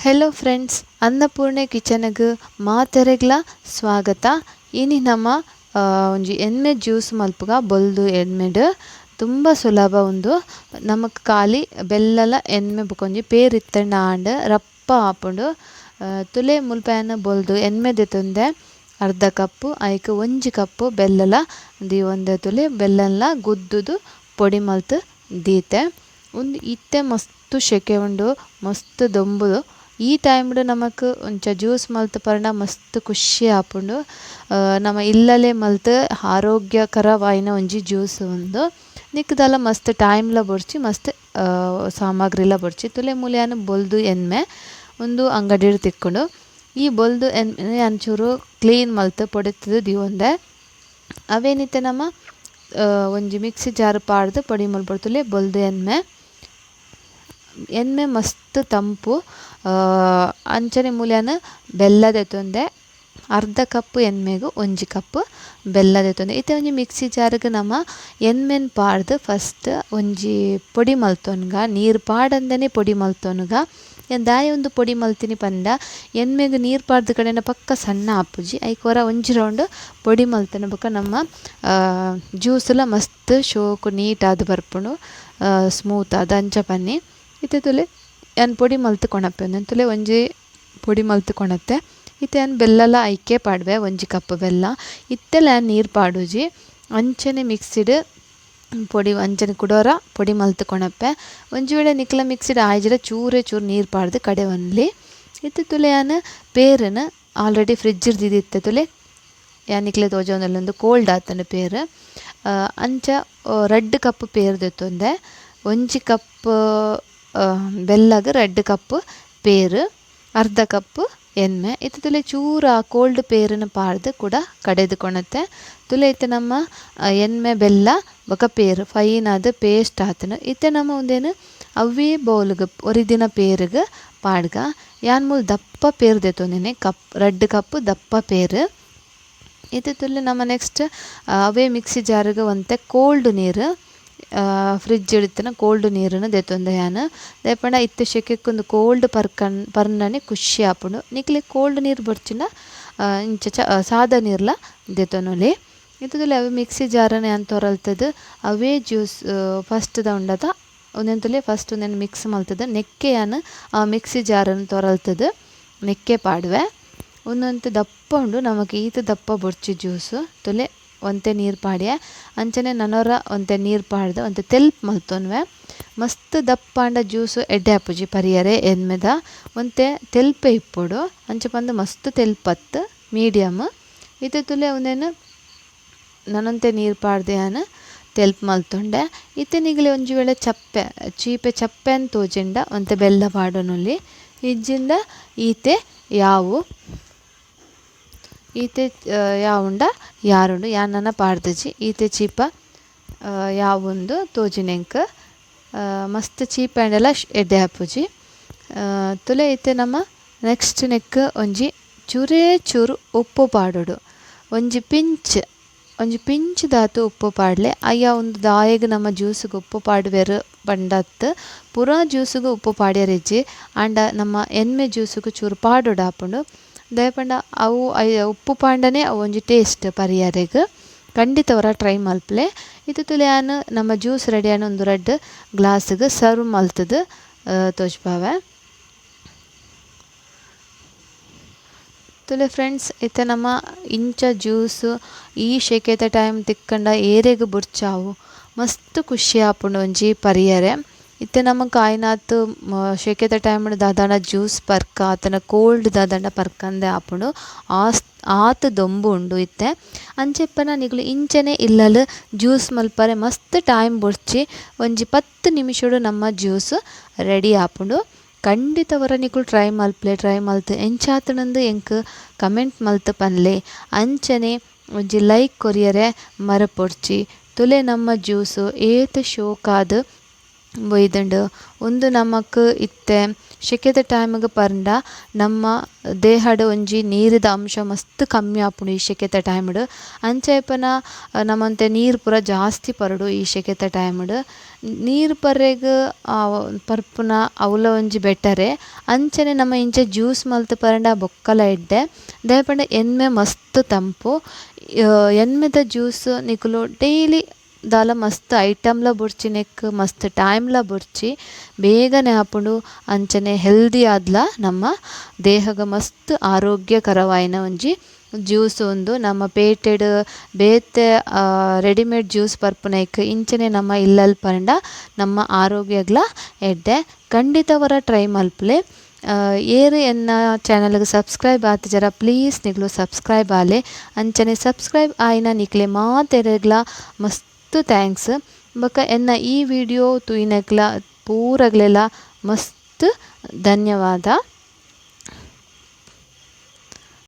Hello friends, Annapurna ಕಿಚನ್ಗೆ ಮಾತೆರೆಗ್ಲ ಸ್ವಾಗತ. ಇನಿ ನಮ್ಮ ಒಂಜಿ ಎಣ್ಮೆ ಜ್ಯೂಸ್ ಮಲ್ಪುಗ ಬೊಲ್ದು ಎಣ್ಮೆಡ್ ತುಂಬ ಸುಲಭ ಉಂದು. ನಮಕ್ ಖಾಲಿ ಬೆಲ್ಲಲ ಎಣ್ಮೆ ಬೊಕ ಒಂಜಿ ಪೇರ್ ಇತ್ತಂಡ ಆಂಡ್ ರಪ್ಪ ಆಪುಂಡು. ತುಲೆ ಮುಲ್ಪಯನ ಬೊಲ್ದು ಎಣ್ಮೆ ದೆತೊಂದೆ ಅರ್ಧ ಕಪ್ಪು ಐಕ್ ಒಂಜಿ ಕಪ್ಪು ಬೆಲ್ಲಲ ದೀವೊಂದೆ. ತುಲೆ ಬೆಲ್ಲಲ ಗುದ್ದುದು ಪೊಡಿ ಮಲ್ತ್ ದೀತೆ. ಉಂದು ಇತ್ತೆ ಮಸ್ತ್ ಶೆಕೆ ಉಂಡು, ಮಸ್ತ್ ದೊಂಬುದು. ಈ ಟೈಮ್ಡ್ ನಮಕ್ ಒಂಚ ಜ್ಯೂಸ್ ಮಲ್ತ್ ಪರ್ಂಡ ಮಸ್ತ್ ಖುಷಿ ಆಪುಂಡು. ನಮ ಇಲ್ಲಲೇ ಮಲ್ತ್ ಆರೋಗ್ಯಕರವಾಯಿನ ಒಂಜಿ ಜ್ಯೂಸ್ ಉಂದು. ನಿಕ್ದಲ ಮಸ್ತ್ ಟೈಮ್ಲ ಬೊರ್ಚಿ, ಮಸ್ತ್ ಸಾಮಗ್ರಿಲ ಬೊರ್ಚಿ. ತುಲೆ ಮೂಲ್ಯಾನ ಬೊಲ್ದು ಎಣ್ಮೆ ಉಂದು ಅಂಗಡಿಡ್ ತಿಕ್ಕುಂಡು. ಈ ಬೊಲ್ದು ಎಣ್ಮೆ ಅಂಚೂರು ಕ್ಲೀನ್ ಮಲ್ತ್ ಪೊಡಿತುದು ದೀವೊಂದೆ. ಅವೇನಿತ್ತೆ ನಮ ಒಂಜಿ ಮಿಕ್ಸಿ ಜಾರ್ ಪಾಡ್ದು ಪೊಡಿ ಮಲ್ಪೊಡು. ತುಲೆ ಬೊಲ್ದು ಎಣ್ಮೆ ಎಣ್ಮೆ ಮಸ್ತ್ ತಂಪು. ಅಂಚನೆ ಮೂಲ್ಯಾನ ಬೆಲ್ಲ ದೆತೊಂದೆ. ಅರ್ಧ ಕಪ್ ಎಣ್ಮೆಗು ಒಂಜಿ ಕಪ್ ಬೆಲ್ಲ ದೆತೊಂದೆ. ಇತ್ತೆ ಒಂಜಿ ಮಿಕ್ಸಿ ಜಾರ್ಗ್ ನಮ ಎಣ್ಮೆನ್ ಪಾಡ್ದು ಫಸ್ಟ್ ಒಂಜಿ ಪೊಡಿ ಮಲ್ತೊನ್ಗ, ನೀರು ಪಾಡಂದನೆ ಪೊಡಿ ಮಲ್ತೊನ್ಗ. ದಾಯ ಒಂದು ಪೊಡಿ ಮಲ್ತಿನಿ ಪಂಡ ಎಣ್ಮೆಗ್ ನೀರು ಪಾಡ್ದು ಕಡೆನ ಪಕ್ಕ ಸಣ್ಣ ಆಪುಜಿ. ಐಕ್ ಒರ ಒಂಜಿ ರೌಂಡ್ ಪೊಡಿ ಮಲ್ತನ ಬೊಕ ನಮ್ಮ ಜ್ಯೂಸುಲ ಮಸ್ತ್ ಶೋಕು ನೀಟಾದ್ ಬರ್ಪುಂಡು, ಸ್ಮೂತ್ ಆದ್. ಅಂಚ ಪನ್ನಿ ಇತ್ತೆ ತುಲೆ ಯಾನ್ ಪೊಡಿ ಮಲ್ತ್ ಕೊಣಪೆ. ತುಲೆ ಒಂಜಿ ಪೊಡಿ ಮಲ್ತ್ ಕೊಣತೆ. ಇತ್ತೆ ಯಾನ್ ಬೆಲ್ಲಲ ಐಕೆ ಪಾಡುವೆ, ಒಂಜಿ ಕಪ್ ಬೆಲ್ಲ. ಇತ್ತೆಲ ಯಾನ್ ನೀರು ಪಾಡುಜಿ. ಅಂಚನೆ ಮಿಕ್ಸಿಡ್ ಪೊಡಿ ಅಂಚನೆ ಕುಡೋರ ಪೊಡಿ ಮಲ್ತ್ ಕೊಣಪೆ. ಒಂಜಿ ವೇಳೆ ನಿಕ್ಲ ಮಿಕ್ಸಿಡ್ ಆಯ್ಜಿಡ ಚೂರೇ ಚೂರು ನೀರು ಪಾಡ್ದು ಕಡೆ ಒನ್ಲಿ. ಇತ್ತೆ ತುಲೆ ಯಾನ್ ಪೇರನ್ನು ಆಲ್ರೆಡಿ ಫ್ರಿಜ್ ಇತ್ತೆ ತುಲೆ ಯಾನ್ ನಿಕ್ಲೆ ತೋಜೊಂದುಲ್ಲ ಕೋಲ್ಡ್ ಆತಂಡ ಪೇರು. ಅಂಚ ರಡ್ಡ್ ಕಪ್ ಪೇರು ದೆತ್ತೊಂದೆ. ಒಂಜಿ ಕಪ್ ಬೆಲ್ಲಗ್ ರಡ್ಡ್ ಕಪ್ ಪೇರು, ಅರ್ಧ ಕಪ್ ಎಣ್ಮೆ. ಇತ್ತೆ ತುಲೆ ಚೂರು ಆ ಕೋಲ್ಡ್ ಪೇರನ್ನು ಪಾಡ್ದು ಕೂಡ ಕಡೆದು ಕೊಣತೆ. ತುಲೆ ಇತ್ತೆ ನಮ್ಮ ಎಣ್ಮೆ ಬೆಲ್ಲ ಬೊಕ ಪೇರು ಫೈನ್ ಆದ್ ಪೇಸ್ಟ್ ಆತನು. ಇತ್ತೆ ನಮ್ಮ ಒಂದೇನು ಅವೇ ಬೌಲ್ಗ್ ಒರಿದಿನ ಪೇರುಗ್ ಪಾಡ್ಗ. ಯಾನ್ ಮೂಲು ದಪ್ಪ ಪೇರು ದೆತ್ತೊಂದಿನಿ, ಕಪ್ ರಡ್ಡ್ ಕಪ್ ದಪ್ಪ ಪೇರು. ಇತ್ತೆ ತುಲೆ ನಮ್ಮ ನೆಕ್ಸ್ಟ್ ಅವೇ ಮಿಕ್ಸಿ ಜಾರ್ಗ್ ಒಂತೆ ಕೋಲ್ಡ್ ನೀರು, ಫ್ರಿಜ್ ಇಡ್ತನ ಕೋಲ್ಡ್ ನೀರನ್ನು ದೆತ್ತೊಂದೆ ಯಾನ್. ದಾಯೆಪಂಡ ಇತ್ತೆ ಶೆಕೆಕ್ಕೊಂದು ಕೋಲ್ಡ್ ಪರ್ಕನ್ ಪರ್ನನೆ ಖುಷಿ ಆಪುಂಡು. ನಿಕ್ಲೆ ಕೋಲ್ಡ್ ನೀರು ಬೊರ್ಚಿಂಡ ಇಂಚ ಸಾದ ನೀರ್ಲ ದೆತ್ತೊನೊಲಿ. ಇತ್ತೆ ತುಲೆ ಅವೆ ಮಿಕ್ಸಿ ಜಾರನ್ನು ಯಾನ್ ತೊರಲ್ತದು ಅವೇ ಜ್ಯೂಸ್ ಫಸ್ಟ್ ದ ಉಂಡತ ಒಂದೆನ್ ತುಲೆ ಫಸ್ಟ್ ಒಂದೆನ್ ಮಿಕ್ಸ್ ಮಲ್ತದು ನೆಕ್ಕೆ ಯಾನ್ ಆ ಮಿಕ್ಸಿ ಜಾರನ್ನು ತೊರಲ್ತದು ನೆಕ್ಕೆ ಪಾಡುವೆ. ಒಂದೊಂತು ದಪ್ಪ ಉಂಡು, ನಮಕ್ ಈತ್ ದಪ್ಪ ಬೊರ್ಚಿ ಜ್ಯೂಸು. ತುಲೆ ಒಂತೆ ನೀರು ಪಾಡ್ಯೆ. ಅಂಚನೆ ನನೊರ ಒಂತೆ ನೀರು ಪಾಡ್ದು ಒಂತೆ ತೆಲ್ಪ್ ಮಲ್ತೊನ್ವೆ. ಮಸ್ತ್ ದಪ್ಪಾಂಡ ಜ್ಯೂಸು ಎಡ್ಡೆ ಆಪುಜಿ ಪರಿಯರೆ ಎಣ್ಮೆದ. ಒಂತೆ ತೆಲ್ಪೆ ಇಪ್ಪೊಡು, ಅಂಚ ಪಂದ್ ಮಸ್ತ್ ತೆಲ್ಪತ್ತು ಮೀಡಿಯಮ್. ಇತ್ತೆ ತುಲೆ ಒಂದೇನು ನನೊಂತೆ ನೀರು ಪಾಡ್ದೆ ಯಾನ್ ತೆಲ್ಪ್ ಮಲ್ತೊಂಡೆ. ಇತ್ತೆ ನಿಗಲೆ ಒಂಜಿ ವೇಳೆ ಚಪ್ಪೆ ಚೀಪೆ ಚಪ್ಪೆ ಅಂತ ತೋಜಿಂಡ ಒಂತೆ ಬೆಲ್ಲ ಪಾಡೊನೊಲಿ. ಇಜ್ಜಿಂಡ ಈತೆ ಯಾವು ಈತೆ ಯಾವುಂಡ ಯಾರುಂಡು ಯಾನನ ಪಾಡ್ದಜಿ. ಈತೆ ಚೀಪ ಯಾವೊಂದು ತೋಜಿನೆಂಕ್ ಮಸ್ತ್ ಚೀಪ್ ಆಂಡಲ ಎಡ್ಡೆ ಆಪುಜಿ. ತುಲೆ ಇತ್ತೆ ನಮ್ಮ ನೆಕ್ಸ್ಟ್ ನೆಕ್ ಒಂಜಿ ಚೂರೇ ಚೂರು ಉಪ್ಪು ಪಾಡೊಡು. ಒಂಜಿ ಪಿಂಚ್ ಒಂಜಿ ಪಿಂಚ್ ದಾತು ಉಪ್ಪು ಪಾಡ್ಲೆ. ಅಯ್ಯ ಒಂದು ದಾಯೆಗ್ ನಮ್ಮ ಜ್ಯೂಸ್ಗ್ ಉಪ್ಪು ಪಾಡುವೆರು ಪಂಡತ್ ಪೂರಾ ಜ್ಯೂಸ್ಗ್ ಉಪ್ಪು ಪಾಡ್ಯರಿಜ್ಜಿ. ಆಂಡ ನಮ್ಮ ಎಣ್ಮೆ ಜ್ಯೂಸ್ಗ್ ಚೂರು ಪಾಡೊಡು ಆಪುಂಡು. ದಾಯೆಪಂಡ ಅವು ಉಪ್ಪು ಪಾಂಡನೆ ಅವು ಒಂಜಿ ಟೇಸ್ಟ್ ಪರಿಯರೆಗ್. ಖಂಡಿತ ಒರ ಟ್ರೈ ಮಲ್ಪಲೆ. ಇತ್ತೆ ತುಲೆ ಯಾನ್ ನಮ್ಮ ಜ್ಯೂಸ್ ರೆಡಿ ಆಂಡ ಒಂದು ರಡ್ಡ್ ಗ್ಲಾಸ್ಗ್ ಸರ್ವ್ ಮಲ್ತುದು ತೋಜ್ಪಾವೆ. ತುಲೆ ಫ್ರೆಂಡ್ಸ್, ಇತ್ತೆ ನಮ್ಮ ಇಂಚ ಜ್ಯೂಸ್ ಈ ಶೆಕೆತ ಟೈಮ್ ತಿಕ್ಕಂಡ ಏರೆಗ್ ಬೊರ್ಚಾವು ಮಸ್ತ್ ಖುಷಿ ಆಪುಂಡು ಒಂಜಿ ಪರಿಯರೆ. ಇತ್ತೆ ನಮಕ್ ಆಯ್ನಾತ್ ಶೆಕೆತ ಟೈಮ್ ದಾದಾಂಡ ಜ್ಯೂಸ್ ಪರ್ಕ ಅತನ ಕೋಲ್ಡ್ ದಾದಾಂಡ ಪರ್ಕಂದೆ ಆಪುಂಡು. ಆತ್ ದೊಂಬು ಉಂಡು ಇತ್ತೆ. ಅಂಚೆಪ್ಪನ ನಿಕುಲು ಇಂಚನೆ ಇಲ್ಲಲ್ ಜ್ಯೂಸ್ ಮಲ್ಪರೆ ಮಸ್ತ್ ಟೈಮ್ ಬೊರ್ಚಿ. ಒಂಜಿ 10 ನಿಮಿಷಡು ನಮ್ಮ ಜ್ಯೂಸ್ ರೆಡಿ ಆಪುಂಡು. ಖಂಡಿತ ಒರ ನಿಕುಲು ಟ್ರೈ ಮಲ್ಪಲೆ. ಟ್ರೈ ಮಲ್ತ್ ಎಂಚಾತನಂದು ಎಂಕ್ ಕಮೆಂಟ್ ಮಲ್ತ್ ಪನ್ಲೆ. ಅಂಚನೆ ಒಂಜಿ ಲೈಕ್ ಕೊರಿಯರೆ ಮರಪೊಡ್ಚಿ. ತುಲೆ ನಮ್ಮ ಜ್ಯೂಸು ಏತ್ ಶೋಕಾದ್ ಬೈದುಂಡು. ಉಂದು ನಮಕ್ ಇತ್ತೆ ಶೆಕೆದ ಟೈಮ್ ಗು ಪರ್ಂಡ ನಮ್ಮ ದೇಹಡ್ ಒಂಜಿ ನೀರುದ ಅಂಶ ಮಸ್ತ್ ಕಮ್ಮಿ ಆಪುಂಡು ಈ ಶೆಕೆತ ಟೈಮ್ ಡು. ಅಂಚ ಇಪ್ಪುನ ನಮ ಒಂತೆ ನೀರ್ ಪೂರ ಜಾಸ್ತಿ ಪರೊಡು ಈ ಶೆಕೆತ ಟೈಮ್ ಡು. ನೀರ್ ಪರೆಗ್ ಪರ್ಪುನ ಅವ್ಲ ಒಂಜಿ ಬೆಟರ್ ಅಂಚನೆ ನಮ ಇಂಚ ಜ್ಯೂಸ್ ಮಲ್ತ್ ಪರಂಡ ಬೊಕ್ಕಲ ಎಡ್ಡೆ. ದಾಯೆ ಪಂಡ ಎಣ್ಮೆ ಮಸ್ತ್ ತಂಪು. ಎಣ್ಮೆದ ಜ್ಯೂಸ್ ನಿಕುಲು ಡೈಲಿ ದಾಲ ಮಸ್ತ್ ಐಟಮ್ ಲ ಬೊರ್ಚಿ ನೆಕ್ಕ್ ಮಸ್ತ್ ಟೈಮ್ ಲ ಬೊರ್ಚಿ ಬೇಗನೆ ಆಪುಂಡು ಅಂಚನೆ ಹೆಲ್ದಿ ಆದ್ಲ ನಮ್ಮ ದೇಹಗ್ ಮಸ್ತ್ ಆರೋಗ್ಯಕರವಾಯಿನ ಒಂಜಿ ಜ್ಯೂಸ್ ಉಂದು. ನಮ್ಮ ಪೇಟೆಡ್ ಬೇತೆ ರೆಡಿಮೇಡ್ ಜ್ಯೂಸ್ ಪರ್ಪುನೈಕ್ ಇಂಚನೆ ನಮ್ಮ ಇಲ್ಲಲ್ ಪಂಡ ನಮ್ಮ ಆರೋಗ್ಯಗ್ಲ ಎಡ್ಡೆ. ಖಂಡಿತ ವರ ಟ್ರೈ ಮಲ್ಪುಲೆ. ಏರ್ ಎನ್ನ ಚಾನೆಲ್ ಗ್ ಸಬ್ಸ್ಕ್ರೈಬ್ ಆತಿಜರ ಪ್ಲೀಸ್ ನಿಕುಲು ಸಬ್ಸ್ಕ್ರೈಬ್ ಆಲೆ. ಅಂಚನೆ ಸಬ್ಸ್ಕ್ರೈಬ್ ಆಯಿನ ನಿಕ್ಲೆ ಮಾತೆರೆಗ್ಲ ಮಸ್ತ್ thanks. ಬೊಕ ಎನ್ನ ಈ ವಿಡಿಯೋ ತೂಯಿನಕ್ಲ ಪೂರಗ್ಲೆಲ ಮಸ್ತ್ ಧನ್ಯವಾದ.